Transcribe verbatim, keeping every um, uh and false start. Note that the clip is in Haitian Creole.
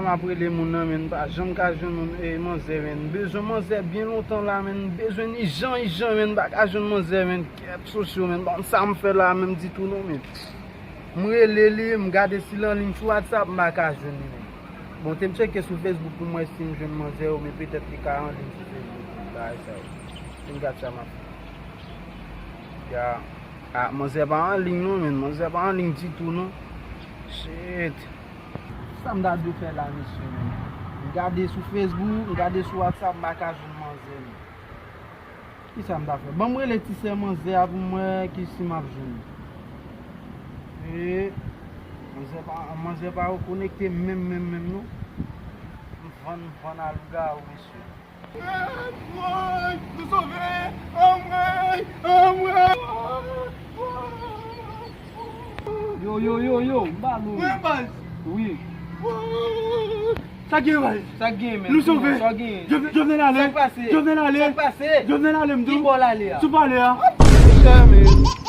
M ap rele moun nan, men m pa janm ka jwenn moun, e, manzè, men m bezwen manzè byen lontan la, men m bezwen ijan, ijan, men m pa ka jwenn manzè, men kèt sosyo, men m pa konn sa m fè la menm ditou non, men m rele li, m gade si l anliy sou WhatsApp, m pa ka jwenn li, men bon, te m tcheke sou Facebook pou m wè si m jwenn manzè yo, men petèt li ka anliy sou Facebook, bagay sa yo. Te m gade sa m ap fè. Ya, ah, manzè pa anliy non, men manzè pa anliy ditou non. Shit. Sa m ta dwe fè la, mesye, menm? M gade sou Facebook, m gade sou WhatsApp, m pa ka jwenn manzè, menm. Kisa m ta fè? Ban m rele ti sè manzè a pou m wè ki si m ap jwenn li. E, manzè pa, manzè pa rekonekte menm, menm, menm, non. M vann, m vann a lougawou, mesye. Anmwey! Nou sove! Anmwey! Anmwey! Yo, yo, yo, yo, m ba nou. Mwen baz. Wi. Sa gen baz. Sa gen, men. Nou sove. Sa gen. Jovenel ale. Sa pase. Jovenel ale. Sa pase. Jovenel ale, m di w. Ki bò l ale a? Sou pale a. Chè, men.